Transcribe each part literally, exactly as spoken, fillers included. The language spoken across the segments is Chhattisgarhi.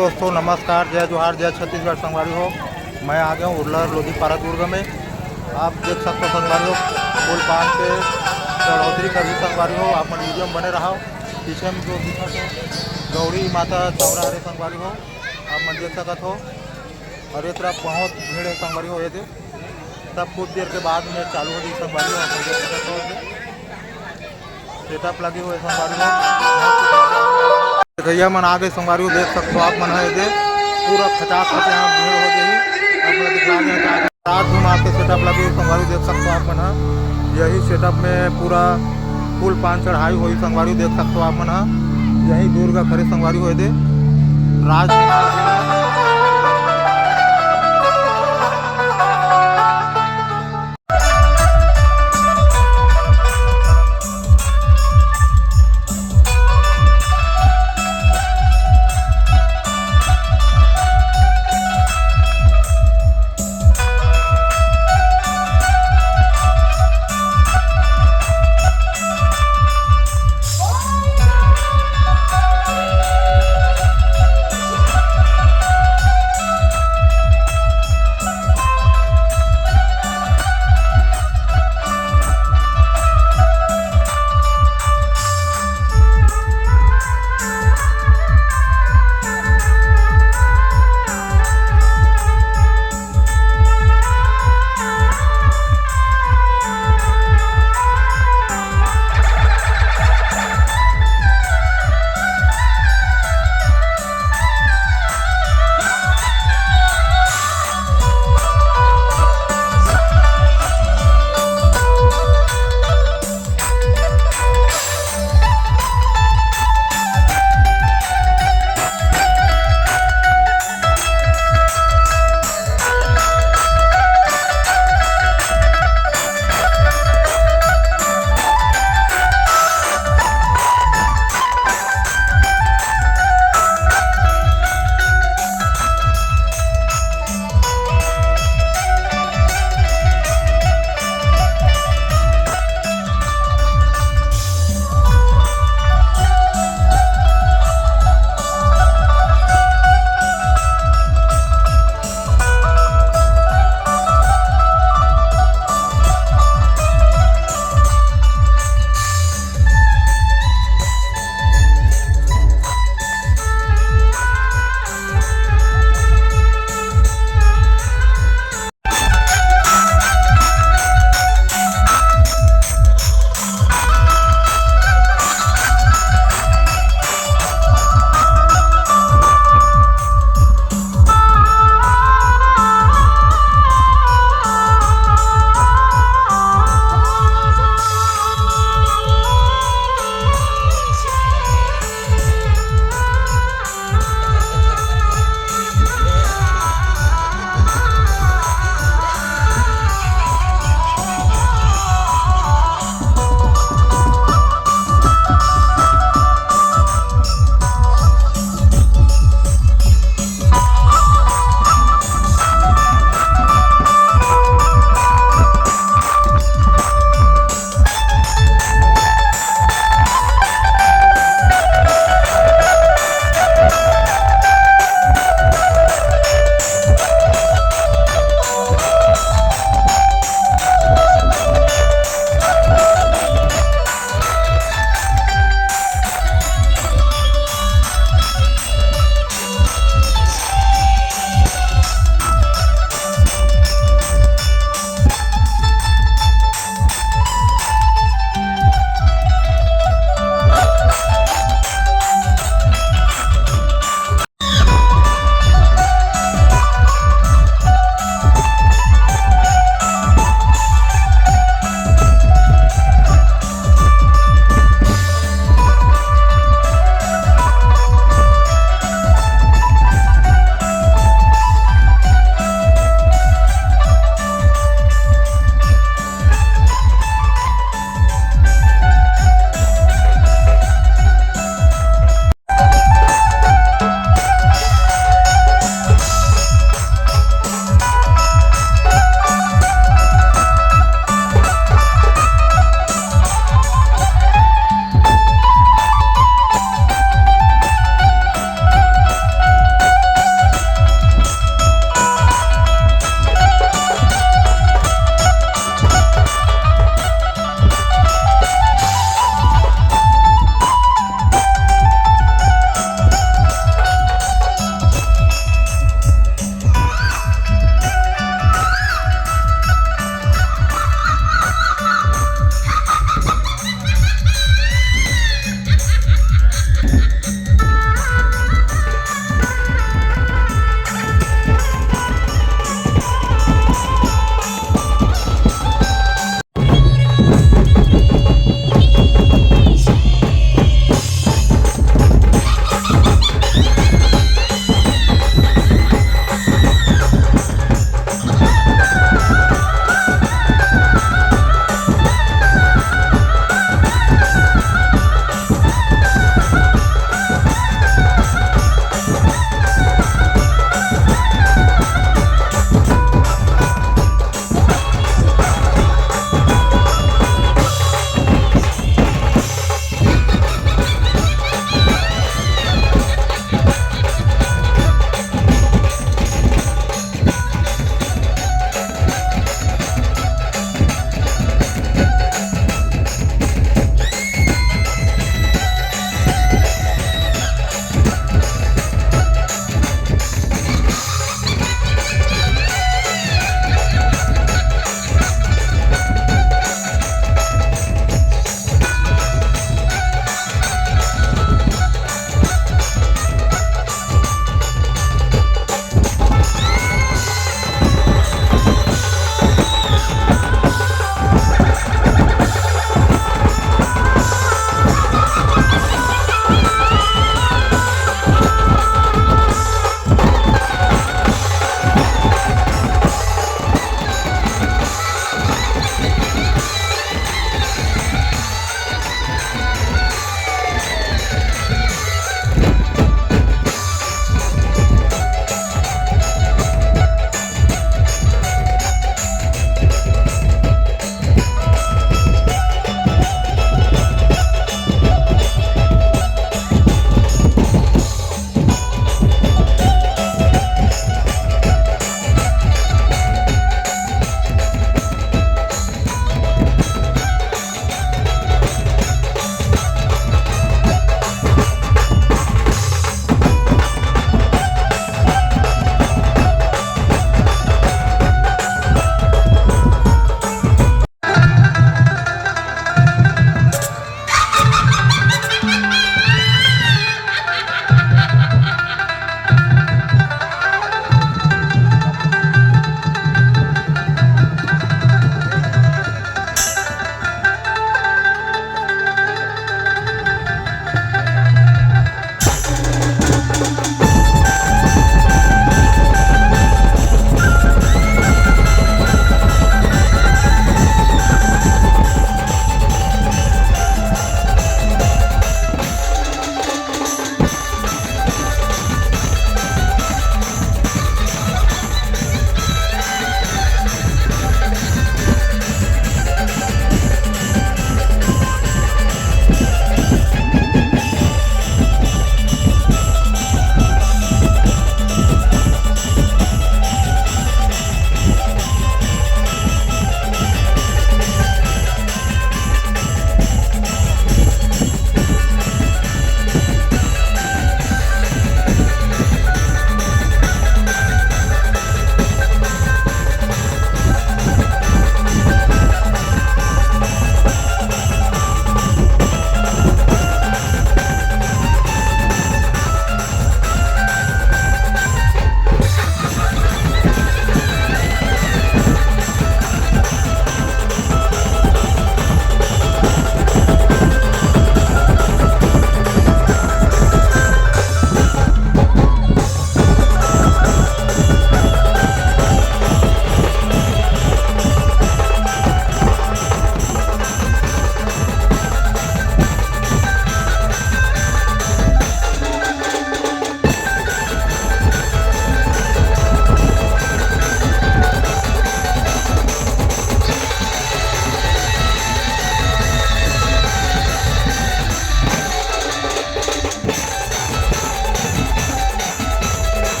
दोस्तों नमस्कार, जय जोहार, जय छत्तीसगढ़ संगवारी हो। मैं आ गया हूँ उर्ला लोधी पारा दुर्ग में। आप देख सकते हो संगवारी हो, पुल बांध के चढ़ोतरी कर रही संगवारी हो। आप मन वीडियो में बने रहो। पीछे में जो दिखत हे गौरी माता चौरा हरे संगवारी हो, आप मन देख सकत हो। और ये तरफ बहुत भीड़ है संगवारी हो, ये दे तब कुछ देर के बाद में चालू हो जाई संगवारी हो, अपन देख सकत हो। सेटअप लगे हुए संगवारी हो। देखइया मन आ गए संगवारी हो, देख सकते हो आप मन ह एदे पूरा खचाखच यहाँ भीड़ हो गई। आप मन दिखा दें का रात धुन आपके सेटअप लगे हुए संगवारी हो, देख सकते हो आप मन ह। यही सेटअप में पूरा फूल पान चढ़ाई हुई संगवारी हो, देख सकते हो आप मन ह। यही दुर्गा खड़े संगवारी हो एदे राज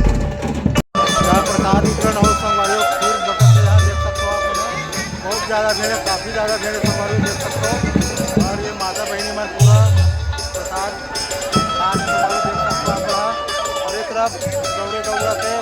यहाँ प्रसाद वितरण हो संगवारी हो, खीर बटत हे, यहाँ देख सकते हो आप मन। बहुत ज़्यादा भीड़ है, काफ़ी ज़्यादा भीड़ है संगवारी हो, देख सकते हो। और ये माता बहिनी मन पूरा प्रसाद खात हे संगवारी हो, देख सकते हो आप मन। और एक तरफ गौरे गौरा के